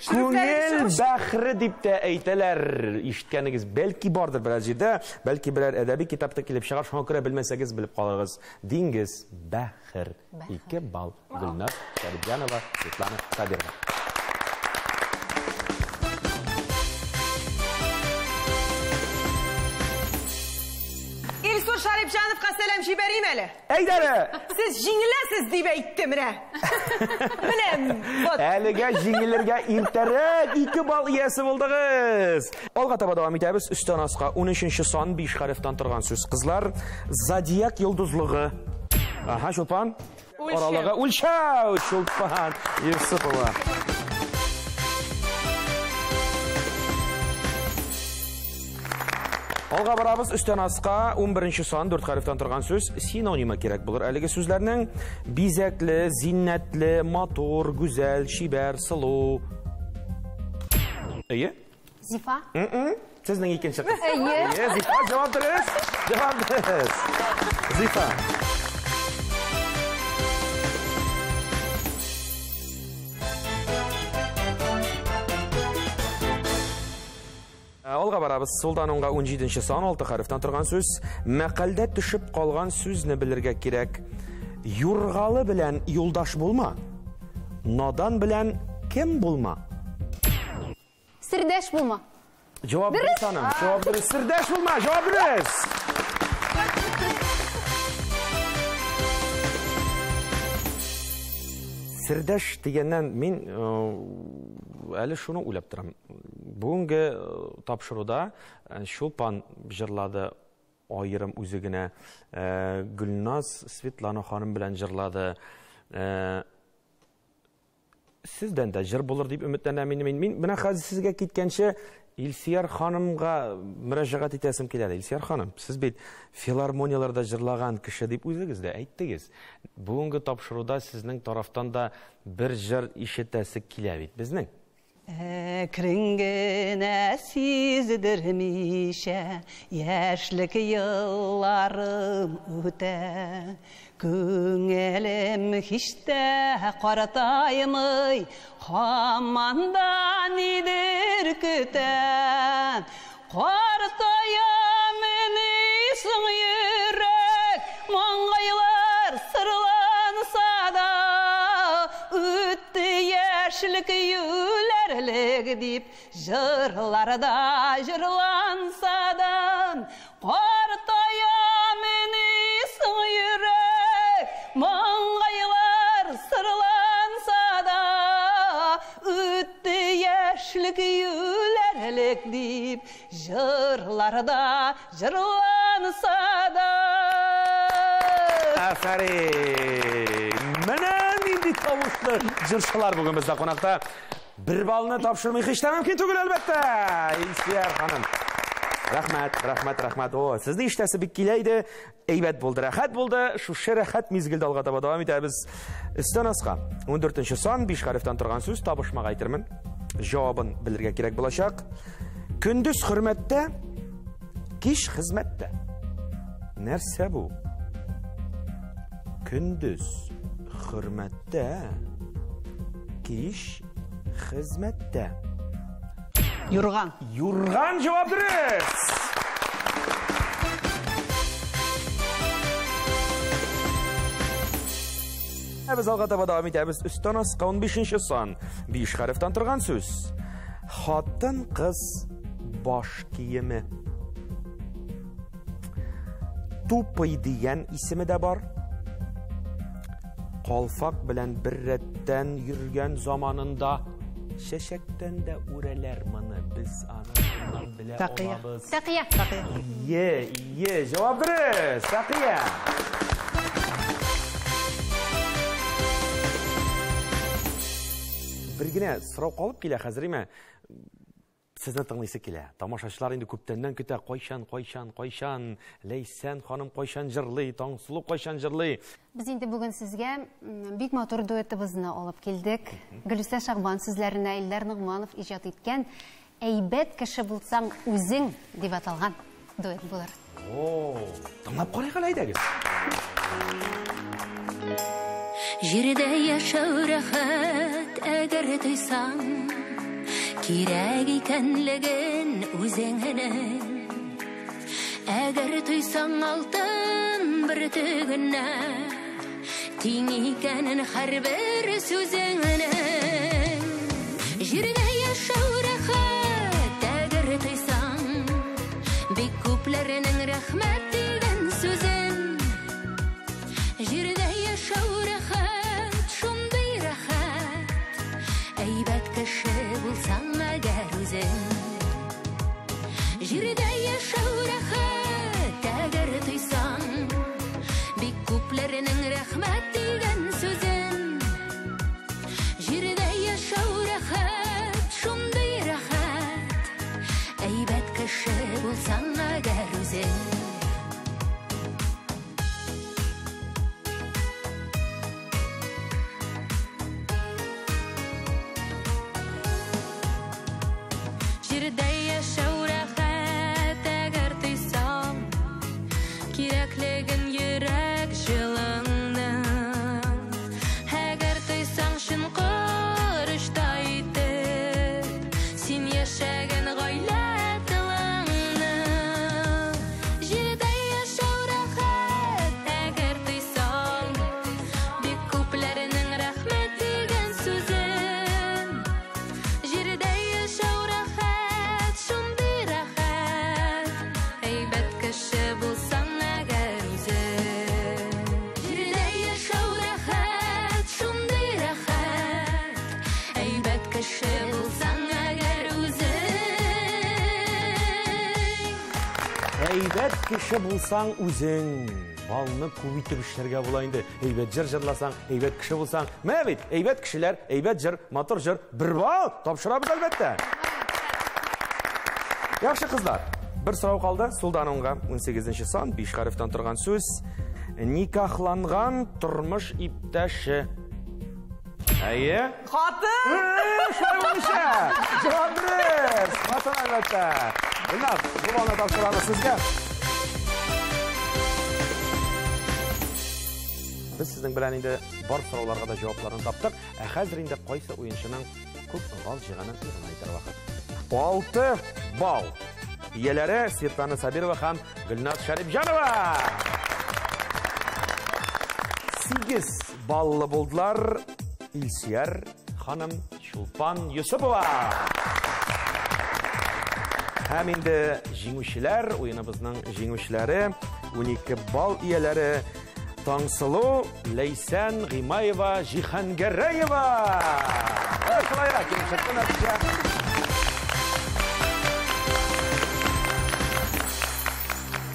күңел бәхре дип тә әйтәләр. Ишеткәнегез бәлки бардыр берәр җирдә, бәлки берәр әдәби китапта килеп чыгар, шуңа күрә белмәсәгез белеп калыгыз. Диңгез, бәхир, 2 балл. Гөлназ Шәрипҗанова, Светлана Сабирова. Илсур Шәрипҗановка сәлам җибәрим әле. Әйдә әле! Сез җиңеләсез дип әйтте менә. Менә, вот. Әлегә җиңелергә иртәрәк 2 балл иясе булдыгыз. Алга таба дәвам итәбез. Өстән аска 13 сан 5 хәрефтән торган сүз. Кызлар, зодиак йолдызлыгы. Аһа, Чулпан. Үлчәү. Аралыгы үлчәү, Чулпан Юсупова. Алга барабыз, өстән аска 11 сан, 4 хәрефтән торган сүз синонимы кирәк булыр. Әлеге сүзләрнең бизәкле, зиннәтле, матур, гүзәл, чибәр, сылу. Әйе? Зифа. Сезнең икенче кыз. Әйе. Әйе, Зифа, җавап дөрес. Җавап дөрес. Зифа. Алга барабыз. Сулдан уңга 17 сан, 6 хәрефтән торган сүз. Мәкальдә төшеп калган сүзне белергә кирәк. Юргалы белән юлдаш булма. Надан белән кем булма? Сердәш булма. Җавап дөрес, ханым. Җавап дөрес. Сердәш булма. Җавап дөрес. Сердәш дигәннән мин әле шуны уйлап торам. Бүгенге тапшыруда Чулпан җырлады аерым үзе генә. Гөлназ Светлана ханым белән җырлады. Сездән дә җыр булыр дип өметләнәм инде мин. Мин менә хәзер сезгә киткәнче Илсөяр ханымга мөрәҗәгать итәсем килә. Илсөяр ханым, сез бит филармонияләрдә җырлаган кеше дип үзегез дә әйттегез. Бүгенге тапшыруда сезнең тарафтан да бер җыр ишетәсе килә бит безнең. Әкрен генә сиздермичә яшьлек елларым үтә. Күңелем һич тә картаймый, һаман да нидер көтә. Картаям ни соң йөрәк, маңгайлар сырланса да, үтте яшьлек юләрлек дип җырларда җырланса да, картаям ни соң йөрәк, маңгайлар сырланса да, үтте яшьлек юләрлек дип җырларда җырланса да. Афәрин! Менә нинди тавышлы җырчылар бүген бездә кунакта. Бер баллны тапшырмый һич тә мөмкин түгел, әлбәттә. Илсөяр ханым. Рәхмәт, рәхмәт, рәхмәт. О, сезне ишетәсе бик килә иде. Әйбәт булды, рәхәт булды. Шушы рәхәт мизгелдә алга таба дәвам итәбез. Өстән аска 14 сан, 5 хәрефтән торган сүз табышмак әйтермен. Җавабын белергә кирәк булачак. Көндез хөрмәттә, кич хезмәттә. Нәрсә бу? Көндез хөрмәттә, кич хезмәттә. Юрган. Юрган, җавап дөрес. Без алга таба дәвам итәбез. Өстән аска 15 сан, 5 хәрефтән торган сүз. Хатын-кыз баш киеме. Тупый дигән исеме дә бар. Калфак белән бер рәттән йөргән заманында чәчәктән дә үрәләр моны. Без аны шуннан белә алабыз. Тәкыя. Ие, ие, җавап дөрес. Тәкыя. Бер генә сорау калып килә хәзер, име? Сезне тыңлыйсы килә. Тамашачылар инде күптәннән көтә, кайчан, кайчан, кайчан Ләйсән ханым кайчан җырлый, Таңсылу кайчан җырлый. Без инде бүген сезгә бик матур дуэтыбызны алып килдек. Гөлүсә Шагбан сүзләренә Илдар Ногманов иҗат иткән Әйбәт кеше булсаң үзең дип аталган дуэт булыр. О, тыңлап карыйк әле, әйдәгез. Җирдә яшәү рәхәт, әгәр тойсаң, кирәк икәнлеген үзеңнең. Әгәр тойсаң алтын бөртегенә, тиң икәнен һәрбер сүзеңнең. Җирдә яшәү рәхәт, әгәр тойсаң, бик күпләрнең рәхмәт дигән сүзен. Җирдә яшәү рәхәт, шундый рәхәт, әйбәт кеше булсаң әгәр үзең. Җирдә яшәү рәхәт, әгәр тойсаң, бик күпләрнең рәхмәт дигән сүзен. Җирдә яшәү рәхәт, шундый рәхәт, әйбәт кеше булсаң әгәр үзең. Җирдә яшәү рәхәт, әгәр тойсаң кирәклеген йөрәк җылыңның. Әгәр тойсаң чын корычтай итеп син яшәгән гаилә тылыңны. Җирдә яшәү рәхәт, әгәр тойсаң бик күпләрнең рәхмәт дигән сүзен. Җирдә яшәү рәхәт, шундый рәхәт, әйбәт кеше булсаң әгәр үзең. Җирдә яшәү рәхәт, шундый рәхәт, әйбәт кеше булсаң әгәр үзең. Әйбәт кеше булсаң үзең. Балны күп итеп эшләргә була инде. Әйбәт җыр җырласаң, әйбәт кеше булсаң. Менә бит, әйбәт кешеләр, әйбәт җыр, матур җыр, бер балл тапшырабыз әлбәттә. Яхшы кызлар, бер сорау калды. Сулдан уңга 18 сан, 5 хәрефтән торган сүз. Никахланган тормыш иптәше. Әйе. Хатын! Шулай булмыйча. Җавап дөрес. Хатын әлбәттә. Гөлназ, бу балны тапшырабыз сезгә. Без сезнең белән инде бар сорауларга да җавапларын таптык. Ә хәзер инде кайсы уенчының күп балл җыйганын игълан итәр вакыт. 6 балл. Ияләре Светлана Сабирова һәм Гөлназ Шәрипҗанова. 8 баллы булдылар Илсөяр ханым Чулпан Юсупова. Һәм инде җиңүчеләр, уеныбызның җиңүчеләре, 12 балл ияләре Таңсылу Ләйсән Гыймаева Җиһангәрәева. Шулайрак килеп чыкты нәтиҗә.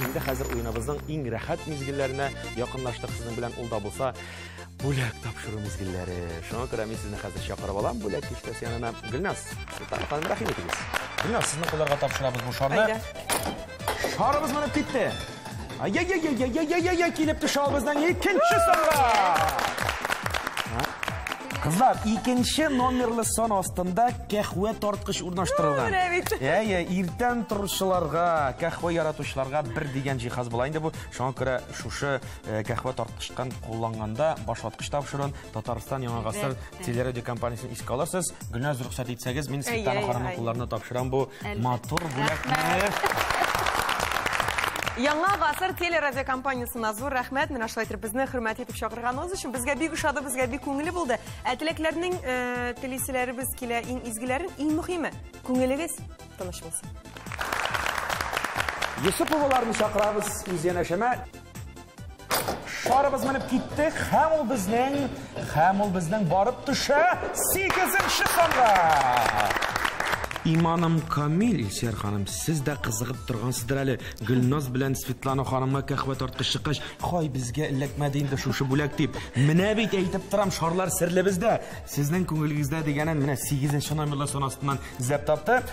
Инде хәзер уеныбызның иң рәхәт мизгелләренә якынлаштык сезнең белән, ул да булса бүләк тапшыру мизгелләре. Шуңа күрә мин сезне хәзер чакырып алам бүләк киштәсе янына. Гөлназ, Светлана ханым, рәхим итегез. Гөлназ, сезнең кулларга тапшырабыз бу шарны. Әйдә. Шарыбыз менеп китте. Ай-яй-яй-яй-яй-яй-яй, килеп төшә ул безнең икенче санга. Кызлар, икенче номерлы сан астында кәхвә тарткыч урнаштырылган. Менә бит. Әйе, иртән торучыларга, кәхвә яратучыларга бер дигән җиһаз була инде бу. Шуңа күрә шушы кәхвә тарткычтан кулланганда башваткыч тапшырын Татарстан Яңа Гасыр телерадио компаниясен искә алырсыз. Гөлназ, рөхсәт итсәгез, мин Светлана ханымның кулларына тапшырам бу матур бүләкне. Яңа Гасыр телерадиокомпаниясына зур рәхмәт. Менә шулай итеп безне хөрмәт итеп чакырганыгыз өчен. Безгә бик ошады, безгә бик күңелле булды. Ә теләкләрнең телиселәребез килә, иң изгеләрен, иң мөһиме, күңелегез тыныч булсын. Юсуповаларны чакырабыз үз янәшәмә. Шарыбыз менеп китте, һәм ул безнең барып төшә 8-нче санга. Иманым камил, Илсөяр ханым, сез дә кызыгып торгансыздыр әле. Гөлназ белән Светлана ханымга кәхвә тарткыч чыккач, хай безгә эләкмәде инде шушы бүләк дип. Менә бит әйтеп торам, шарлар серле бездә. Сезнең күңелегездә дигәнен менә 8-нче номерлы сан астыннан эзләп тапты.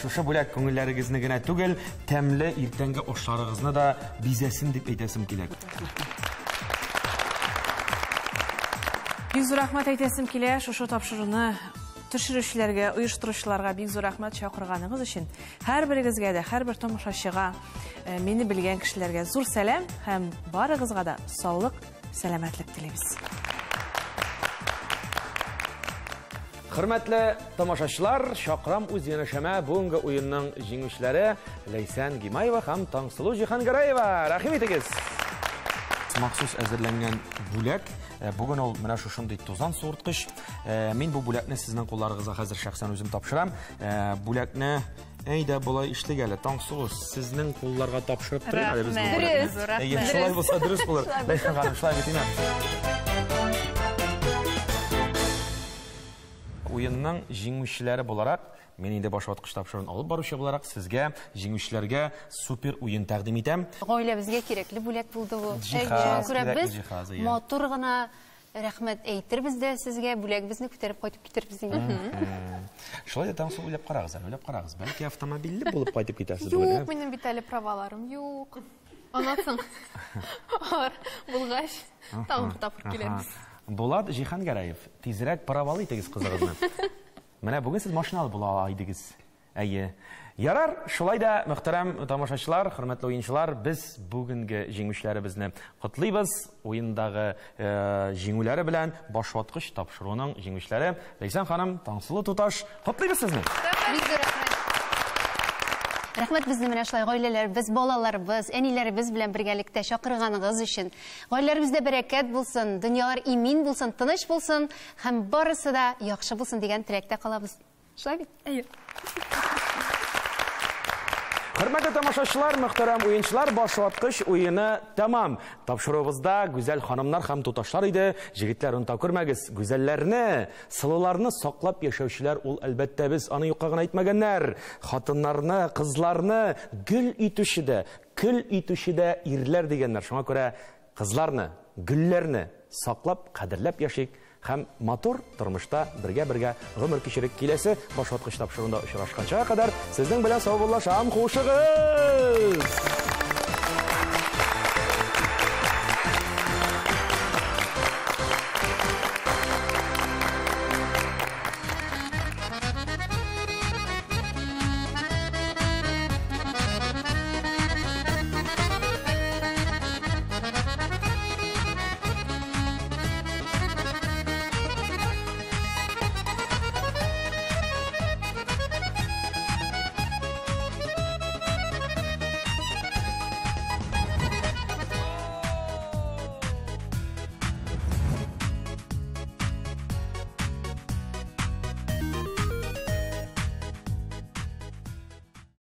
Шушы бүләк күңелләрегезне генә түгел, тәмле иртәнге ашларыгызны да бизәсен дип әйтәсем килә. Бик зур рәхмәт әйтәсем килә шушы тапшыруны төшерүчеләргә, оештыручыларга бик зур рәхмәт чакырганыгыз өчен. Һәрберегезгә дә, һәрбер тамашачыга, мине белгән кешеләргә зур сәлам һәм барыгызга да саулык, сәламәтлек телибез. Хөрмәтле тамашачылар, чакырам үз янәшәмә бүгенге уенның җиңүчеләре Ләйсән Гимаева һәм Таңсылу Җиһангәрәева. Рәхим итегез. Махсус әзерләнгән бүләк. Бүген ул менә шушындый тузан суырткыч. Мин бу бүләкне сезнең кулларыгызга хәзер шәхсән үзем тапшырам. Бүләкне әйдә болай эшлик әле. Таңсылу, сезнең кулларга тапшырып торыйм әле без бу бүләкне. Дөрес, рәхмәт. Әйе, шулай булса дөрес булыр. Ләйсән ханым, шулай бит инде. Уенның җиңүчеләре буларак, мин инде башваткыч тапшыруын алып баручы буларак, сезгә, җиңүчеләргә супер уен тәкъдим итәм. Гаиләбезгә кирәкле бүләк булды бу. Җиһаз, Шуңа күрә кирәкле без җиһаз, әйе. матур гына Рәхмәт әйтербез дә сезгә, бүләгебезне күтәреп кайтып китербез инде. Шулай да Таңсылу уйлап карагыз әле, уйлап карагыз. Бәлки автомобильле булып кайтып китәрсез бүген, Юк, минем бит әле праваларым юк. Аннан соң алар булгач, тагын бер тапкыр килербез. Булат Җиһангәрәев, тизрәк правалы итегез кызыгызны. Менә бүген сез машиналы була ала идегез. Әйе. Ярар, шулай да, мөхтәрәм тамашачылар, хөрмәтле уенчылар, без бүгенге җиңүчеләребезне котлыйбыз. Уендагы җиңүләре белән башваткыч тапшыруның җиңүчеләре Ләйсән ханым, Таңсылу туташ, котлыйбыз сезне! Бик зур рәхмәт. Рәхмәт безне менә шулай гаиләләребез, балаларыбыз, әниләребез белән бергәлектә чакырганыгыз өчен. Гаиләләребездә бәрәкәт булсын, дөньялар имин булсын, тыныч булсын һәм барысы да яхшы булсын дигән теләктә калабыз. Шулай бит? Әйе. Хөрмәтле тамашачылар, мөхтәрәм уенчылар, башваткыч уены тәмам. Тапшыруыбызда гүзәл ханымнар һәм туташлар иде. Җегетләр, оныта күрмәгез, гүзәлләрне, сылуларны саклап яшәүчеләр ул, әлбәттә, без. Аны юкка гына әйтмәгәннәр. Хатыннарны, кызларны гөл итүче дә, көл итүче дә ирләр дигәннәр. Шуңа күрә кызларны, гөлләрне саклап, кадерләп яшик һәм матур тормышта бергә-бергә гомер кичерик. Киләсе башваткыч тапшыруында очрашканчага кадәр сезнең белән саубуллашам. Хушыгыз!